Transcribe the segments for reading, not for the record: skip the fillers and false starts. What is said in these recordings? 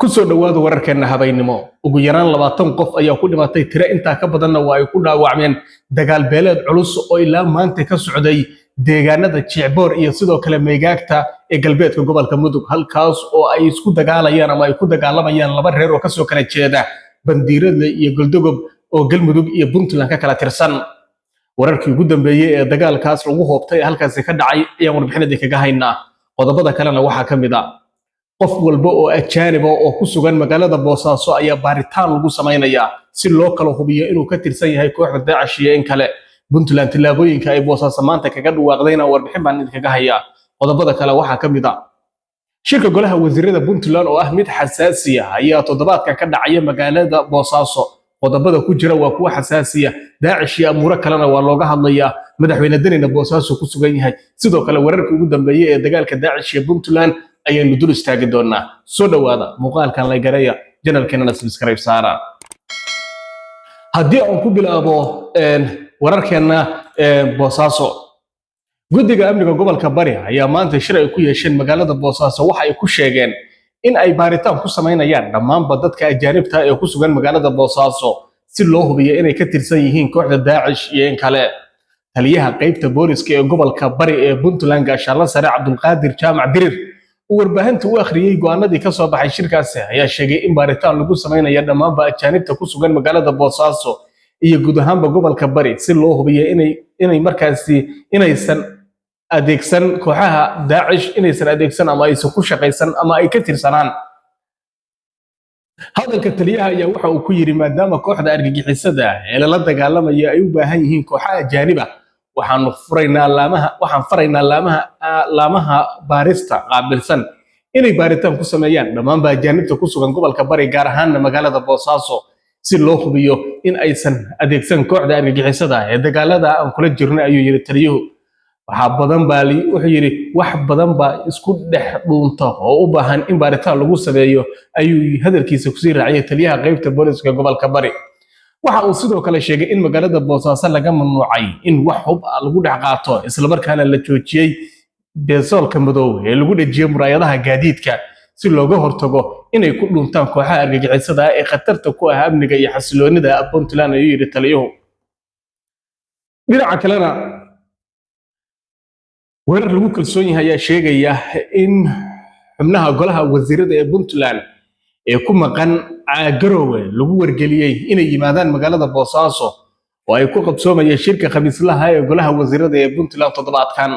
Ku soo dhowaada wararkeenna habeennimo. Ugu yaraan 20 qof ayaa ku dhimatay, tiro intaa ka badanna waa ay ku dhaawacmeen dagaal beeleed culus oo ilaa maanta ka socday deegaanada Jicboor iyo sidoo kale Meegaagta ee galbeedka gobolka Mudug, halkaas oo ay isku dagaalayaan ama ay ku dagaalamayaan laba reer oo kasoo kala jeeda Bandiiradle iyo Goldogob oo Galmudug iyo Puntland ka kala tirsan. Wararkii ugu dambeeyey ee dagaalkaas lagu hoobtay ee halkaasi ka dhacay ayaan warbixinadii kaga haynaa. Qodobada kalena waxaa ka mid ah qof walba oo ajaanib ah oo ku sugan magaalada Boosaaso ayaa baaritaan lagu samaynayaa si loo kala hubiyo inuu ka tirsan yahay kooxda Daacish iyo in kale. Puntland tillaabooyinka ay Boosaaso maanta kaga dhawaaqdayna warbixin baan idinkaga hayaa. Qodobada kale waxaa ka mid ah shirka golaha wasiirada Puntland oo ah mid xasaasi ah ayaa toddobaadkan ka dhacaya magaalada Boosaaso. Qodobada ku jira waa kuwa xasaasiya, Daacish iyo amuuro kalena waa looga hadlayaa. Madaxweyne Denina Boosaaso ku sugan yahay. Sidoo kale wararkii ugu dambeeyey ee dagaalka Daacish iyo Puntland ayaynu dul istaagi doonaa. Soo dhowaada, muuqaalkan la gareeya, channelkeenana subscribe saara. Haddii aan ku bilaabo wararkeenna Boosaaso, guddiga amniga gobolka Bari ayaa maanta shir ay ku yeesheen magaalada Boosaaso waxa ay ku sheegeen in ay baaritaan ku samaynayaan dhammaanba dadka ajaanibta ee ku sugan magaalada Boosaaso si loo hubiyo inay ka tirsan yihiin kooxda Daacish iyo in kale. Taliyaha qaybta booliska ee gobolka Bari ee Puntland, Gaashaanle Sare Cabdulqaadir Jaamac Dirir, uu warbaahinta u akhriyey go'aanadii ka soo baxay shirkaasi, ayaa sheegay in baaritaan lagu samaynayo dhammaanba ajaanibta ku sugan magaalada Boosaaso iyo guud ahaanba gobolka Bari si loo hubiyo inay markaasi inaysan adeegsan kooxaha Daacish, inaysan adeegsan ama aysan ku shaqaysan ama ay ka tirsanaan. Hadalka taliyaha ayaa waxa uu ku yidhi: "Maadaama kooxda argagixisada ee lala dagaalamayo ay u baahan yihiin kooxaha ajaaniba, waxaanu furaynaa laamaha, waxaan faraynaa laamaha baarista qaabilsan inay baaritaan ku sameeyaan dhammaanba ajaanibta ku sugan gobolka Bari, gaar ahaanna magaalada Boosaaso, si loo hubiyo in aysan adeegsan kooxda argagixisada ee dagaalada aan kula jirno," ayuu yidhi taliyuhu. Waxaa badan baa wuxuu yidhi wax badan baa isku dhex dhuunta oo u baahan in baaritaan lagu sameeyo, ayuu hadalkiisa kusii raaciyay taliyaha qaybta booliska gobolka Bari. Waxa uu sidoo kale sheegay in magaalada Boosaaso laga mamnuucay in wax hub ah lagu dhex qaato, islamarkaana la joojiyey beesoolka madow ee lagu dhejiyey muraayadaha gaadiidka si looga hortago inay ku dhuntaan kooxaha argagixisada ah ee khatarta ku ah amniga iyo xasiloonida Puntland, ayuu yidhi taliyuhu. Dhinaca kalena, weerar lagu kalsoon yahay ayaa sheegaya in xubnaha golaha wasiirada ee Puntland ee ku maqan Garowe lagu wargeliyey inay yimaadaan magaalada Boosaaso oo ay ku qabsoomayeen shirka khamiislaha ee golaha wasiirada ee Puntland toddobaadkan.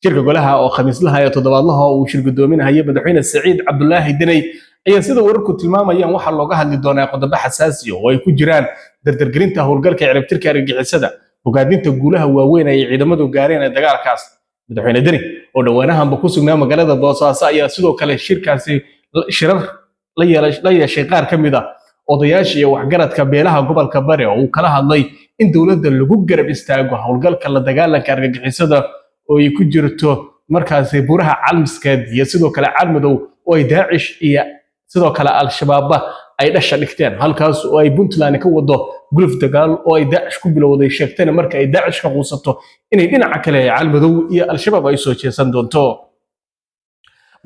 Shirka golaha oo khamiislaha ee toddobaadlaha oo uu shir guddoominahaya madaxweyne Saciid Cabdulaahi Deney ayaa, sida wararku tilmaamayaan, waxaa looga hadli doonaa qodobo xasaasi ah oo ay ku jiraan dardargelinta howlgalka ciribtirka argagixisada, bogaadinta guulaha waaweyn ay ciidamadu gaareen ee dagaalkaas. Madaxweyne Deni oo dhowaanahanba ku sugnaa magaalada Boosaaso ayaa sidoo kale shirkaasi shirar la yeeshay qaar ka mid ah odayaasha iyo waxgaradka beelaha gobolka Bari oo uu kala hadlay in dowladda lagu garab istaago howlgalka la dagaalanka argagixisada oo ay ku jirto markaasi buraha Calmiskeed iyo sidoo kale Calmadow oo ay Daacish iyo sidoo kale Al-Shabaabba ay dhasha dhigteen, halkaas oo ay Puntland ka wado guluf dagaal oo ay Daacish ku bilowday, sheegtayna marka ay Daacish ka quusato inay dhinaca kale ee Calmadow iyo Al-Shabaab ay soo jeesan doonto.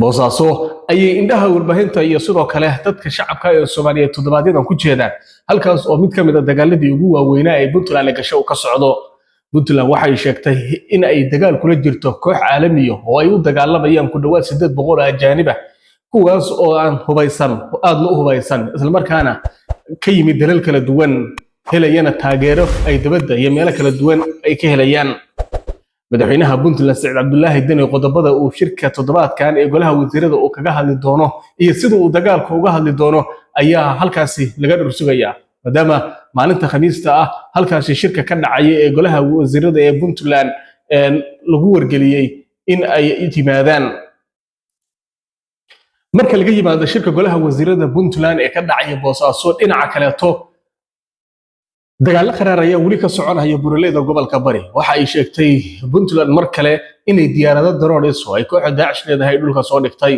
Boosaaso ayay indhaha warbaahinta iyo sidoo kale dadka shacabka ee Soomaaliyeed toddobaadyadan ku jeedaan, halkaas oo mid ka mid ah dagaaladii ugu waaweynaa ee Puntland gasho uu ka socdo. Puntland waxay sheegtay in ay dagaal kula jirto koox caalamiya oo ay u dagaalamayaan ku dhowaad 800 oo ajaanib ah, kuwaas oo aan hubaysan, aadna u hubaysan, islamarkaana ka yimid dalal kala duwan, helayana taageero ay dibadda iyo meelo kala duwan ay ka helayaan. Madaxweynaha Puntland Saciid Cabdulaahi Deni qodobada uu shirka toddobaadkan ee golaha wasiirada uu kaga hadli doono iyo sida uu dagaalka uga hadli doono ayaa halkaasi laga dhursugayaa, maadaama maalinta Khamiista ah halkaasi shirka ka dhacaya ee golaha wasiirada ee Puntland lagu wargeliyey in ay yimaadaan. Marka laga yimaado shirka golaha wasiirada Puntland ee ka dhacaya Boosaaso, dhinaca kaleeto dagaallo qaraar ayaa weli ka soconaya buraleyda gobolka Bari. Waxa ay sheegtay Puntland mar kale inay diyaarado drones oo ay kooxda Daacish leedahay dhulka soo dhigtay.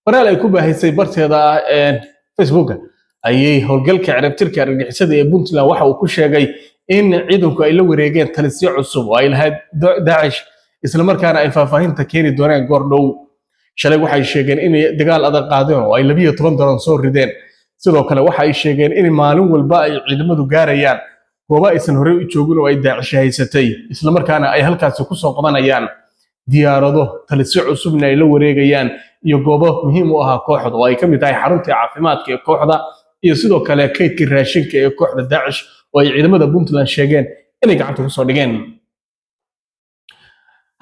Qoraal ay ku baahisay barteeda Facebooka ayay howlgalka ciribtirka argagixisada ee Puntland waxa uu ku sheegay in ciidanku ay la wareegeen talisyo cusub oo ay lahayd Daacish, islamarkaana ay faahfaahinta keeni doonaan goor dhow. Shalay waxay sheegeen inay dagaal adag qaadeen oo ay 12 daroon soo rideen. Sidoo kale waxa ay sheegeen in maalin walba ay ciidamadu gaarayaan goobo aysan horey u joogin oo ay Daacish haysatay, islamarkaana ay halkaasi kusoo qabanayaan diyaarado, talisyo cusubna ay la wareegayaan iyo goobo muhiim u ahaa kooxda, oo ay ka mid tahay xaruntii caafimaadka ee kooxda iyo sidoo kale kaydkii raashinka ee kooxda Daacish oo ay ciidamada Puntland sheegeen inay gacanta kusoo dhigeen.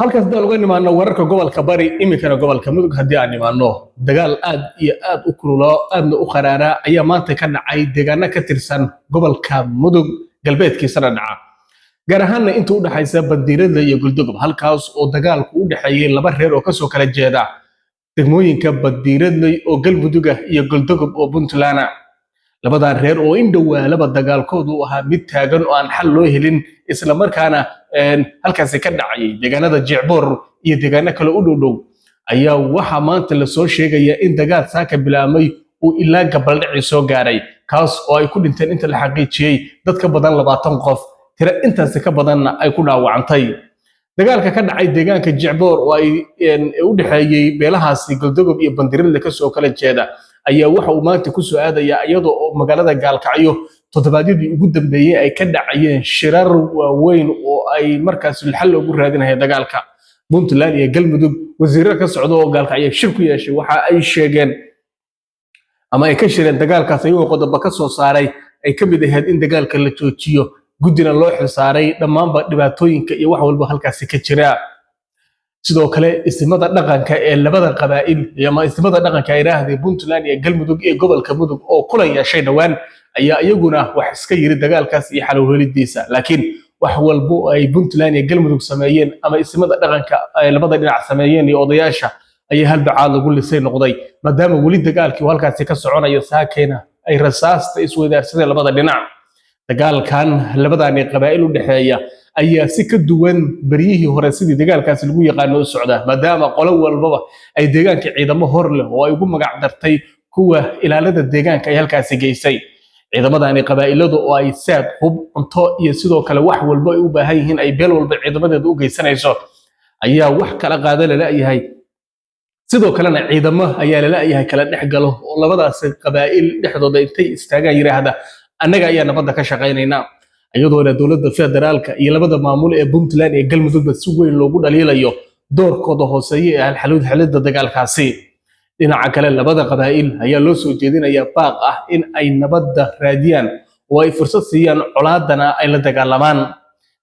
Halkaas haddaan uga nimaano wararka gobolka Bari, iminkana gobolka Mudug haddii aan nimaano, dagaal aad iyo aad u kululoo aadna u qaraaraa ayaa maanta ka dhacay deegaano ka tirsan gobolka Mudug galbeedkiisana dhaca, gaar ahaanna inta u dhexaysa Bandiiradle iyo Goldogob, halkaas oo dagaalku u dhexeeyey laba reer oo kasoo kala jeeda degmooyinka Bandiiradley oo Galmuduga iyo Goldogob oo Puntland. Labadan reer oo in dhowaalaba dagaalkoodu u ahaa mid taagan oo aan xal loo helin, islamarkaana halkaasi ka dhacayay deegaanada Jecboor iyo deegaano kale u dhow dhow, ayaa waxaa maanta lasoo sheegaya in dagaal saaka bilaabmay uu ilaa gabaldhacii soo gaaray, kaas oo ay ku dhinteen inta la xaqiijiyey dad ka badan 20 qof, tiro intaasi ka badanna ay ku dhaawacantay. Dagaalka ka dhacay deegaanka Jecboor oo ay u dhexeeyey beelahaasi Goldogob iyo Bandiradle kasoo kala jeeda ayaa waxa uu maanta kusoo aadaya iyadoo oo magaalada Gaalkacyo toddobaadyadii ugu dambeeyey ay ka dhacayeen shirar waaweyn oo ay markaas xal loogu raadinaya dagaalka. Puntland iyo Galmudug wasiirro ka socda oo Gaalkacyo shir ku yeeshay waxa ay sheegeen ama ay ka shireen dagaalkaas, ayagoo qodobo ka soo saaray ay ka mid ahayd in dagaalka la joojiyo, guddina loo xilsaaray dhammaanba dhibaatooyinka iyo wax walba halkaasi ka jira. Sidoo kale isimada dhaqanka ee labada qabaa'il ama isimada dhaqanka ay yidhaahdeen Puntland iyo Galmudug iyo gobolka Mudug oo kulan yeeshay dhowaan ayaa iyaguna wax iska yiri dagaalkaas iyo xalowhelidiisa. Laakiin wax walbo ay Puntland iyo Galmudug sameeyeen ama isimada dhaqanka ay labada dhinac sameeyeen iyo odayaasha ayaa halbacaad lagu lisay noqday, maadaama weli dagaalkii uu halkaasi ka soconayo, saakeena ay rasaasta isweydaarsadeen labada dhinac. Dagaalkan labadani qabaa'il u dhexeeya ayaa si ka duwan beryihii hore sidii dagaalkaasi lagu yaqaano u socda, maadaama qolo walbaba ay deegaanka ciidamo hor leh oo ay ugu magac dartay kuwa ilaalada deegaanka ay halkaasi geysay. Ciidamadani qabaa'iladu oo ay saad, hub, cunto iyo sidoo kale wax walba ay u baahan yihiin ay beel walba ciidamadeeda u geysanayso ayaa wax kala qaada lalayahay. Sidoo kalena ciidamo ayaa lalayahay kala dhex galo oo labadaas qabaa'il dhexdooda intay istaagaan yidhaahda, "Annaga ayaa nabadda ka shaqaynaynaa," iyadoona dowladda federaalka iyo labada maamul ee Puntland iyo Galmudugba si weyn loogu dhaliilayo doorkooda hooseeya ee halxaluud xelidda dagaalkaasi. Dhinaca kale, labada qabaa'il ayaa loo soo jeedinayaa baaq ah in ay nabadda raadiyaan oo ay fursad siiyaan, colaadana ay la dagaalamaan.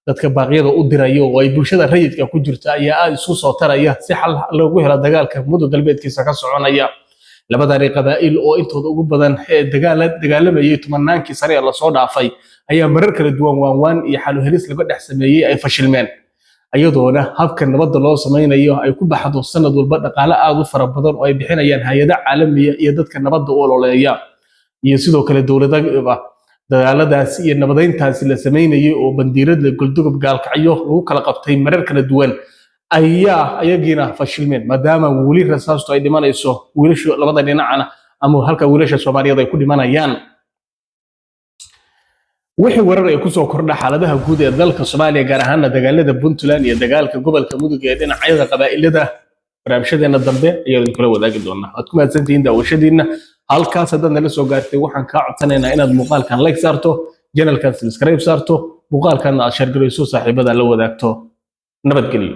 Dadka baaqyada u diraya oo ay bulshada rayidka ku jirta ayaa aad isu soo taraya si xal loogu helo dagaalka Mudug galbeedkiisa ka soconaya. Labadani qabaa'il oo intooda ugu badan ee dagaalamayay tobanaankii sane ee lasoo dhaafay ayaa marar kala duwan waanwaan iyo xaluhelis laga dhex sameeyey ay fashilmeen, iyadoona habka nabadda loo samaynayo ay ku baxdo sanad walba dhaqaale aad u fara badan oo ay bixinayaan hay-ado caalamiya iyo dadka nabadda u ololeeya iyo sidoo kale dowladaba. Dadaaladaas iyo nabadeyntaasi la samaynayay oo Bandiiradle, Goldogob, Gaalkacyo lagu kala qabtay marar kala duwan ayaa ayagiina fashilmeen, maadaama weli rasaastu ay dhimanayso wiilashu labada dhinacna ama halka wiilasha Soomaaliyeed ay ku dhimanayaan. Wixii warar ay kusoo kordha xaaladaha guud ee dalka Soomaaliya, gaar ahaana dagaalada Puntland iyo dagaalka gobolka Mudug ee dhinacyada qabaa'ilada, barnaamijyadeena dambe ayaan idinkula wadaagi doonaa. Waad ku mahadsantihiin daawashadiinna. Halkaas haddaad nala soo gaartay, waxaan kaa codsanaynaa inaad muuqaalkan like saarto, channelkan subscribe saarto, muuqaalkanna aad share garayso, saaxiibada la wadaagto. Nabadgelyo.